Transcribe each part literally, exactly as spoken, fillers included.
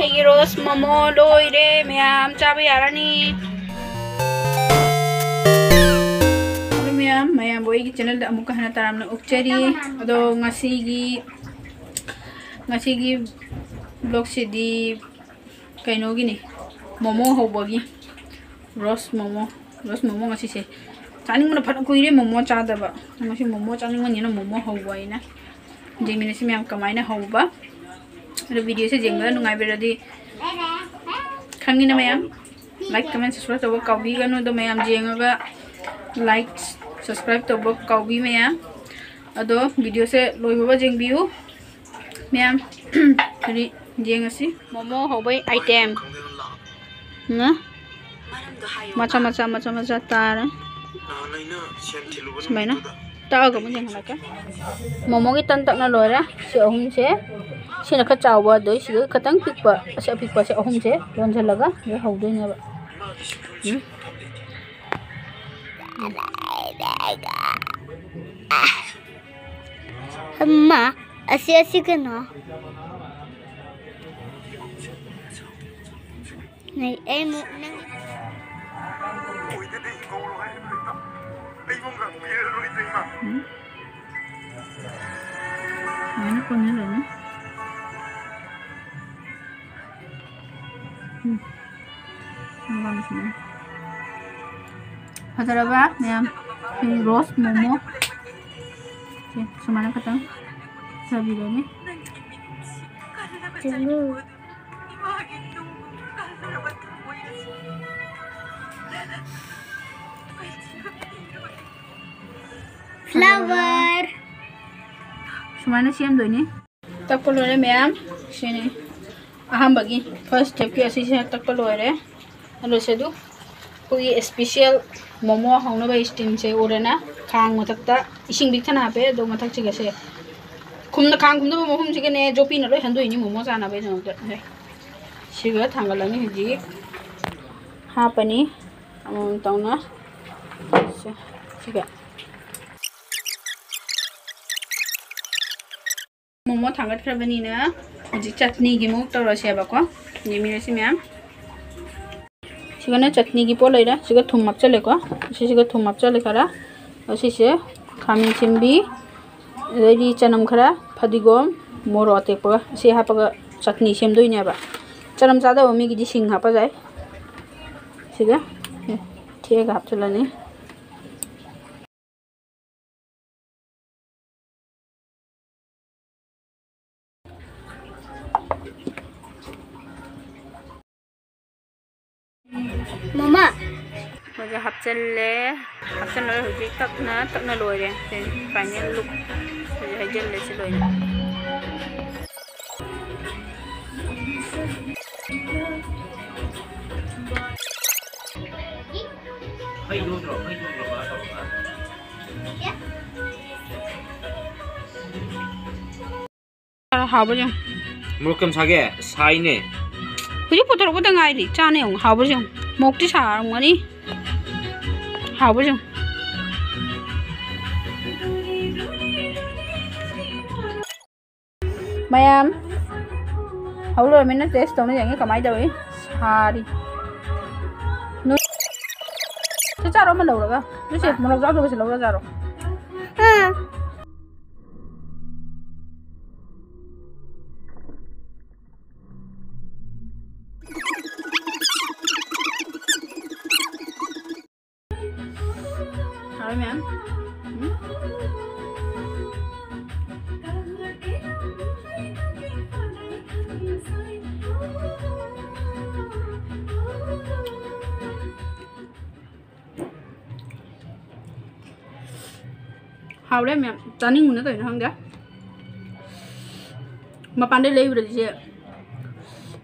ꯑꯩꯒꯤ ꯔꯣꯁ ꯃꯣꯃꯣ ꯂꯣꯏꯔꯦ, ꯃꯌꯥꯝ ꯆꯥꯕ ꯌꯥꯔꯅꯤ꯫ ꯑꯗꯨ ꯃꯌꯥꯝ, ꯃꯌꯥꯝꯕꯨ ꯑꯩꯒꯤ ꯆꯦꯅꯦꯜꯗ ꯑꯃꯨꯛꯀ ꯍꯟꯅ ꯇꯔꯥꯝꯅ ꯑꯣꯛꯆꯔꯤ꯫ ꯑꯗꯣ ꯉꯁꯤꯒꯤ, ꯉꯁꯤꯒꯤ ꯕ꯭ꯂꯣꯛꯁꯤꯗꯤ ꯀꯩꯅꯣꯒꯤꯅꯤ, ꯃꯣꯃꯣ ꯍꯧꯕꯒꯤ꯫ ꯔꯣꯁ ꯃꯣꯃꯣ, ꯔꯣꯁ ꯃꯣꯃꯣ ꯉꯁꯤꯁꯦ ꯆꯥꯅꯤꯡꯕꯅ ꯐꯅ ꯀꯨꯏꯔꯦ ꯃꯣꯃꯣ ꯆꯥꯗꯕ꯫ ꯉꯁꯤ ꯃꯣꯃꯣ ꯆꯥꯅꯤꯡꯕꯅꯤꯅ ꯃꯣꯃꯣ ꯍꯧꯕ ꯑꯩꯅ꯫ ꯌꯦꯡꯃꯤꯟꯅꯁꯤ ꯃꯌꯥꯝ ꯀꯃꯥꯏꯅ ꯍꯧꯕ꯫ ꯑꯗꯣ ꯚꯤꯗꯤꯑꯣꯁꯦ ꯌꯦꯡꯕꯗ ꯅꯨꯡꯉꯥꯏꯕꯤꯔꯗꯤ ꯈꯪꯉꯤꯅ ꯃꯌꯥꯝ꯫ Like, comment, subscribe ꯇꯧꯕ ꯀꯥꯎꯕꯤꯒꯅꯨ꯫ ꯑꯗꯣ ꯃꯌꯥꯝ ꯌꯦꯡꯉꯒ like, subscribe ꯇꯧꯕ ꯀꯥꯎꯕꯤ ꯃꯌꯥꯝ꯫ ꯑꯗꯣ ꯚꯤꯗꯤꯑꯣꯁꯦ ꯂꯣꯏꯕꯒ ꯌꯦꯡꯕꯤꯌꯨ ꯃꯌꯥꯝ꯫ ꯑꯗꯨꯗꯤ ꯌꯦꯡꯉꯁꯤ꯫ ꯃꯣꯃꯣ ꯍꯧꯕꯩ ꯑꯥꯏꯇꯦꯝ꯫ ꯅ? ꯃꯆꯥ ꯃꯆꯥ, ꯃꯆꯥ ꯃꯆꯥ ꯇꯥꯔꯦ꯫ ꯁꯨꯃꯥꯏꯅ ꯇꯛꯑꯒ ꯑꯃꯨꯛ ꯌꯦꯡꯍꯜꯂꯛꯀꯦ꯫ ꯃꯣꯃꯣꯒꯤ ꯇꯟ ꯇꯛꯅ ꯂꯣꯏꯔꯦ꯫ ꯁꯤ ꯑꯍꯨꯝꯁꯦ, ꯁꯤꯅ ꯈꯔ ꯆꯥꯎꯕ, ꯑꯗꯩ ꯁꯤꯒ ꯈꯇꯪ ꯄꯤꯛꯄ, ꯑꯁꯤ ꯑꯄꯤꯛꯄꯁꯦ ꯑꯍꯨꯝꯁꯦ ꯌꯣꯟꯁꯤꯜꯂꯒ ꯂꯣꯏ ꯍꯧꯗꯣꯏꯅꯦꯕ꯫ ꯎꯝ꯫ ꯑꯃ, ꯑꯁꯤ, ꯑꯁꯤ ꯀꯩꯅꯣ? ꯑꯩ, ꯑꯩ ꯑꯃꯨꯛ ꯅꯪ ꯎꯝ꯫ ꯁꯨꯃꯥꯏꯅ ꯀꯣꯟꯁꯤꯜꯂꯅꯤ꯫ ꯎꯝ꯫ ꯐꯖꯔꯕ ꯃꯌꯥꯝ, ꯁꯤ ꯔꯣꯁ ꯃꯣꯃꯣ꯫ ꯁꯦ, ꯁꯨꯃꯥꯏꯅ ꯈꯇꯪ ꯁꯥꯕꯤꯔꯅꯤ꯫ ꯆꯠꯂꯨ꯫ Flower꯫ ꯁꯨꯃꯥꯏꯅ ꯁꯦꯝꯗꯣꯏꯅꯤ꯫ ꯇꯛꯄ ꯂꯣꯏꯔꯦ ꯃꯌꯥꯝ꯫ ꯁꯤꯅꯤ ꯑꯍꯥꯟꯕꯒꯤ first stepꯀꯤ ꯑꯁꯤꯁꯦ ꯇꯛꯄ ꯂꯣꯏꯔꯦ꯫ ꯑꯗꯨꯁꯦ ꯑꯗꯨ ꯑꯩꯈꯣꯏꯒꯤ special ꯃꯣꯃꯣ ꯍꯧꯅꯕ steamꯁꯦ ꯎꯔꯦꯅ, ꯈꯥꯡ ꯃꯊꯛꯇ ꯏꯁꯤꯡ ꯄꯤꯛ ꯊꯟꯅ ꯍꯥꯞꯄꯦ꯫ ꯑꯗꯣ ꯃꯊꯛꯁꯤꯒꯁꯦ ꯈꯨꯝꯅ, ꯈꯥꯡ ꯈꯨꯝꯅꯕ ꯃꯐꯝꯁꯤꯒꯅꯦ ꯌꯣꯠꯄꯤꯅ ꯂꯣꯏ ꯍꯟꯗꯣꯛꯏꯅꯤ ꯃꯣꯃꯣ ꯆꯥꯅꯕꯒꯤꯗꯃꯛꯇ꯫ ꯁꯦ, ꯁꯤꯒ ꯊꯥꯡꯒꯠꯂꯅꯤ ꯍꯧꯖꯤꯛ꯫ ꯍꯥꯞꯄꯅꯤ ꯑꯃꯃꯝ ꯇꯧꯅ꯫ ꯁꯦ, ꯁꯤꯒ꯫ ꯃꯣꯃꯣ ꯊꯥꯡꯒꯠꯈ꯭ꯔꯕꯅꯤꯅ ꯍꯧꯖꯤꯛ ꯆꯠꯅꯤꯒꯤ ꯃꯑꯣꯡ ꯇꯧꯔꯁꯦꯕꯀꯣ꯫ ꯌꯦꯡꯃꯤꯟꯅꯁꯤ ꯃꯌꯥꯝ꯫ ꯁꯤꯒꯅ ꯆꯠꯅꯤꯒꯤ ꯄꯣꯠ ꯂꯩꯔꯦ꯫ ꯁꯤꯒ ꯊꯨꯝ ꯍꯥꯞꯆꯜꯂꯦꯀꯣ꯫ ꯁꯤꯁꯤꯒ ꯊꯨꯝ ꯍꯥꯞꯆꯜꯂꯦ ꯈꯔ꯫ ꯑꯁꯤꯁꯦ ꯈꯥꯃꯦꯟ ꯑꯁꯤꯟꯕꯤ, ꯑꯗꯩꯗꯤ ꯆꯅꯝ ꯈꯔ, ꯐꯗꯤꯒꯣꯝ, ꯃꯣꯔꯣꯛ ꯑꯇꯦꯛꯄꯒ ꯑꯁꯤ ꯍꯥꯞꯄꯒ ꯆꯠꯅꯤ ꯁꯦꯝꯗꯣꯏꯅꯦꯕ꯫ ꯆꯅꯝ ꯆꯥꯗꯕ ꯃꯤꯒꯤꯗꯤ ꯁꯤꯡ ꯍꯥꯞꯄ ꯌꯥꯏ꯫ ꯁꯤꯒ ꯊꯦꯛꯑꯒ ꯍꯥꯞꯆꯤꯜꯂꯅꯤ꯫ ꯃꯃꯥ꯫ ꯃꯣꯏꯁꯦ ꯍꯥꯞꯆꯜꯂꯦ꯫ ꯍꯥꯞꯆꯜꯂꯒ ꯍꯧꯖꯤꯛ ꯇꯛꯅ ꯇꯛꯅ ꯂꯣꯏꯔꯦ꯫ ꯁꯦ, final look꯫ ꯍꯧꯖꯤꯛ ꯍꯩꯖꯜꯂꯦ ꯁꯤ ꯂꯣꯏꯅ꯫ ꯈꯔ ꯍꯥꯎꯕ꯭ꯔꯥ ꯌꯦꯡꯉꯨ꯫ ꯃꯣꯔꯣꯛ ꯀꯌꯥꯝ ꯁꯥꯒꯦ? ꯁꯥꯏꯅꯦ꯫ ꯍꯧꯖꯤꯛ ꯄꯨꯊꯣꯔꯛꯄꯗ ꯉꯥꯏꯔꯤ꯫ ꯆꯥꯅ ꯌꯦꯡꯉꯨ꯫ ꯍꯥꯎꯕ꯭ꯔꯥ ꯌꯦꯡꯉꯨ꯫ ꯃꯣꯔꯣꯛꯇꯤ ꯁꯥꯔꯝꯒꯅꯤ꯫ ꯍꯥꯎꯕ꯭ꯔꯥ ꯌꯦꯡꯉꯨ꯫ ꯃꯌꯥꯝ, ꯍꯧ ꯂꯣꯏꯔꯃꯤꯅ taste ꯇꯧꯅ ꯌꯦꯡꯒꯦ ꯀꯃꯥꯏꯅ ꯇꯧꯏ꯫ ꯁꯥꯔꯤ꯫ ꯅꯣꯏ-, ꯁꯤ ꯆꯥꯔꯣ ꯑꯃ ꯂꯧꯔꯒ꯫ ꯂꯨꯁꯤ, ꯃꯣꯔꯣꯛ ꯆꯥꯗꯧꯕꯁꯤ ꯂꯧꯔ ꯆꯥꯔꯣ꯫ ꯍꯥꯎꯔꯦ ꯃꯌꯥꯝ꯫ ꯎꯝ꯫ ꯍꯥꯎꯔꯦ ꯃꯌꯥꯝ꯫ ꯆꯥꯅꯤꯡꯕꯅ ꯀꯩꯅꯣ ꯈꯪꯗꯦ꯫ ꯃꯄꯥꯟꯗꯩ ꯂꯩꯕꯗꯗꯤ ꯁꯦ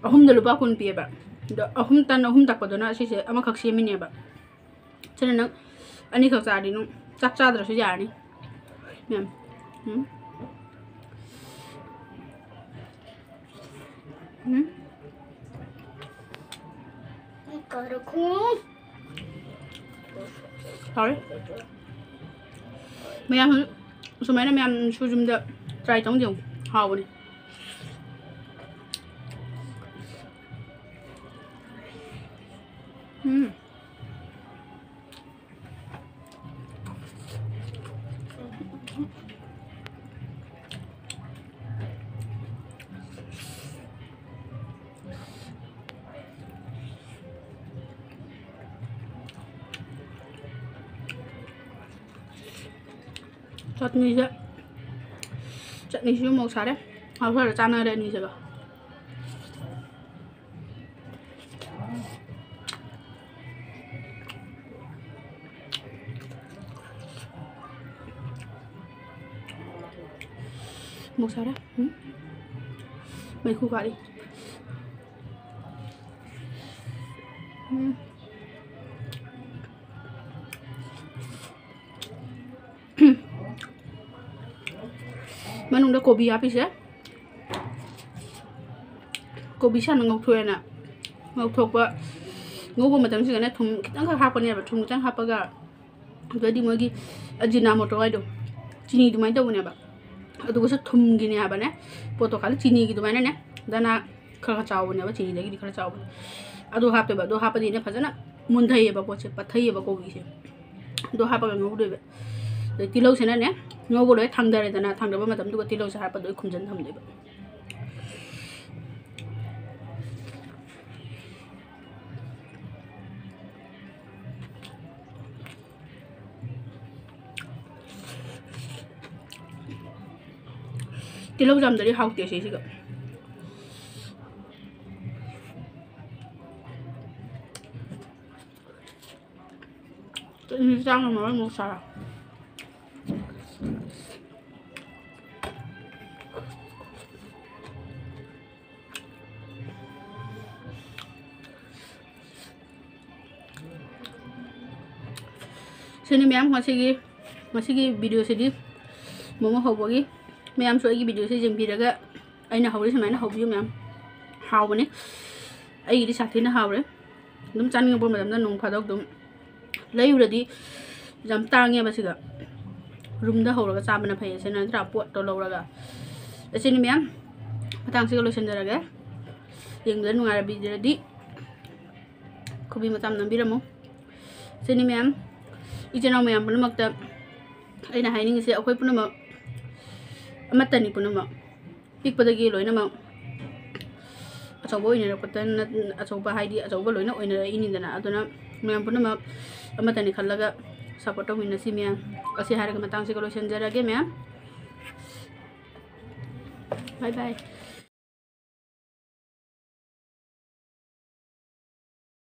ꯑꯍꯨꯝꯗ ꯂꯨꯄꯥ ꯀꯨꯟ ꯄꯤꯌꯦꯕ꯫ ꯑꯗꯣ ꯑꯍꯨꯝ, ꯇꯟ ꯑꯍꯨꯝ ꯇꯛꯄꯗꯨꯅ ꯁꯤꯁꯦ ꯑꯃꯈꯛ ꯁꯦꯝꯃꯤꯅꯦꯕ꯫ ꯁꯤꯅ ꯅꯪ ꯑꯅꯤꯈꯛ ꯆꯥꯔꯗꯤ ꯅꯪ ꯆꯥꯛ ꯆꯥꯗ꯭ꯔꯁꯨ ꯌꯥꯔꯅꯤ꯫ ꯃꯌꯥꯝ꯫ ꯎꯝ꯫ ꯎꯝ꯫ ꯀꯔꯈꯨ꯫ ꯍꯥꯎꯔꯦ꯫ ꯃꯌꯥꯝ ꯁꯨꯃꯥꯏꯅ ꯃꯌꯥꯝꯁꯨ ꯌꯨꯝꯗ try ꯇꯧ ꯌꯦꯡꯉꯨ꯫ ꯍꯥꯎꯕꯅꯤ꯫ ꯎꯝ꯫ ꯆꯠꯅꯤꯁꯦ, ꯆꯠꯅꯤꯁꯤꯁꯨ ꯃꯣꯔꯣꯛ ꯁꯥꯔꯦ꯫ ꯍꯥꯎ ꯈꯔ ꯆꯥꯟꯅꯔꯦ ꯑꯅꯤꯁꯤꯒ꯫ ꯃꯣꯔꯣꯛ ꯁꯥꯔꯦ꯫ ꯎꯝ꯫ ꯃꯩꯈꯨ ꯀꯥꯔꯤ꯫ ꯎꯝ꯫ ꯃꯅꯨꯡꯗ ꯀꯣꯕꯤ ꯍꯥꯞꯄꯤꯁꯦ, ꯀꯣꯕꯤ ꯁꯥꯅ ꯉꯧꯊꯣꯛꯑꯦꯅ, ꯉꯧꯊꯣꯛꯄ, ꯉꯧꯕ ꯃꯇꯝꯁꯤꯗꯅꯦ ꯊꯨꯝ ꯈꯤꯇꯪꯈꯛ ꯍꯥꯞꯄꯅꯦꯕ꯫ ꯊꯨꯝ ꯈꯤꯇꯪ ꯍꯥꯞꯄꯒ, ꯑꯗꯨꯗꯩꯗꯤ ꯃꯣꯏꯒꯤ ꯑꯖꯤꯅꯥꯃꯣꯇꯣ ꯍꯥꯏꯗꯣ, ꯆꯤꯅꯤ ꯑꯗꯨꯃꯥꯏꯅ ꯇꯧꯕꯅꯦꯕ꯫ ꯑꯗꯨꯒꯁꯨ ꯊꯨꯝꯒꯤꯅꯦ ꯍꯥꯏꯕꯅꯦ ꯄꯣꯠꯇꯣ, ꯈꯜꯂꯤ ꯆꯤꯅꯤꯒꯤ ꯑꯗꯨꯃꯥꯏꯅꯅꯦ꯫ ꯗꯅꯥ ꯈꯔ ꯈꯔ ꯆꯥꯎꯕꯅꯦꯕ, ꯆꯤꯅꯤꯗꯒꯤꯗꯤ ꯈꯔ ꯆꯥꯎꯕꯅꯦ꯫ ꯑꯗꯨ ꯍꯥꯞꯇꯣꯏꯕ꯫ ꯑꯗꯨ ꯍꯥꯞꯄꯗꯤꯅꯦ ꯐꯖꯅ ꯃꯨꯟꯊꯩꯌꯦꯕ ꯄꯣꯠꯁꯦ, ꯄꯠꯊꯩꯌꯦꯕ ꯀꯣꯕꯤꯁꯦ꯫ ꯑꯗꯨ ꯍꯥꯞꯄꯒ ꯉꯧꯗꯣꯏꯕ꯫ ꯑꯗꯩ ꯇꯤꯜꯍꯧꯁꯤꯅꯅꯦ ꯉꯧꯕ ꯂꯣꯏ ꯊꯥꯡꯗꯔꯦꯗꯅ, ꯊꯥꯡꯗꯕ ꯃꯇꯝꯗꯨꯒ ꯇꯤꯜꯍꯧꯁꯦ ꯍꯥꯞꯄ ꯂꯣꯏ ꯈꯨꯝꯖꯤꯟ ꯊꯝꯗꯣꯏꯕ꯫ ꯇꯤꯜꯍꯧ ꯆꯝꯗ꯭ꯔꯗꯤ ꯍꯥꯎꯇꯦ ꯁꯤꯁꯤꯒ꯫ ꯆꯠꯅꯤ ꯆꯥꯡꯅ ꯃꯔꯣꯜ ꯑꯃ ꯁꯥꯔ꯫ ꯁꯤꯅꯤ ꯃꯌꯥꯝ, ꯉꯁꯤꯒꯤ, ꯉꯁꯤꯒꯤ ꯚꯤꯗꯤꯑꯣꯁꯤꯗꯤ ꯃꯣꯃꯣ ꯍꯧꯕꯒꯤ꯫ ꯃꯌꯥꯝꯁꯨ ꯑꯩꯒꯤ ꯚꯤꯗꯤꯑꯣꯁꯤ ꯌꯦꯡꯕꯤꯔꯒ ꯑꯩꯅ ꯍꯧꯔꯤ ꯁꯨꯃꯥꯏꯅ ꯍꯧꯕꯤꯌꯨ ꯃꯌꯥꯝ꯫ ꯍꯥꯎꯕꯅꯤ꯫ ꯑꯩꯒꯤꯗꯤ ꯁꯥꯊꯤꯅ ꯍꯥꯎꯔꯦ꯫ ꯑꯗꯨꯝ ꯆꯥꯅꯤꯡꯉꯛꯄ ꯃꯇꯝꯗ ꯅꯣꯡ ꯐꯥꯗꯣꯛ ꯑꯗꯨꯝ ꯂꯩꯔꯨꯔꯗꯤ ꯌꯥꯝ ꯇꯥꯡꯉꯦꯕ ꯁꯤꯗ꯫ ꯔꯨꯝꯗ ꯍꯧꯔꯒ ꯆꯥꯕꯅ ꯐꯩ, ꯑꯁꯤ ꯅꯠꯇ꯭ꯔꯥ? ꯄꯣꯠꯇꯣ ꯂꯧꯔꯒ꯫ ꯑꯁꯤꯅꯤ ꯃꯌꯥꯝ, ꯃꯇꯥꯡꯁꯤꯒ ꯂꯣꯏꯁꯤꯟꯖꯔꯒꯦ꯫ ꯌꯦꯡꯕꯗ ꯅꯨꯡꯉꯥꯏꯔꯕꯤꯔꯗꯤ ꯈꯨꯕꯤ ꯃꯆꯥ ꯑꯃ ꯅꯝꯕꯤꯔꯝꯃꯨ꯫ ꯁꯤꯅꯤ ꯃꯌꯥꯝ, ꯏꯆꯤꯟ ꯏꯅꯥꯎ ꯃꯌꯥꯝ ꯄꯨꯝꯅꯃꯛꯇ ꯑꯩꯅ ꯍꯥꯏꯅꯤꯡꯉꯤꯁꯦ, ꯑꯩꯈꯣꯏ ꯄꯨꯝꯅꯃꯛ ꯑꯃꯠꯇꯅꯤ꯫ ꯄꯨꯝꯅꯃꯛ ꯄꯤꯛꯄꯗꯒꯤ ꯂꯣꯏꯅꯃꯛ ꯑꯆꯧꯕ ꯑꯣꯏꯅꯔꯛꯄꯗ ꯅꯠ-, ꯑꯆꯧꯕ ꯍꯥꯏꯗꯤ ꯑꯆꯧꯕ ꯂꯣꯏꯅ ꯑꯣꯏꯅꯔꯛꯏꯅꯤꯗꯅ꯫ ꯑꯗꯨꯅ ꯃꯌꯥꯝ ꯄꯨꯝꯅꯃꯛ ꯑꯃꯠꯇꯅꯤ ꯈꯜꯂꯒ support ꯇꯧꯃꯤꯟꯅꯁꯤ ꯃꯌꯥꯝ꯫ ꯑꯁꯤ ꯍꯥꯏꯔꯒ ꯃꯇꯥꯡꯁꯤꯒ ꯂꯣꯏꯁꯤꯟꯖꯔꯒꯦ ꯃꯌꯥꯝ꯫ Bye bye꯫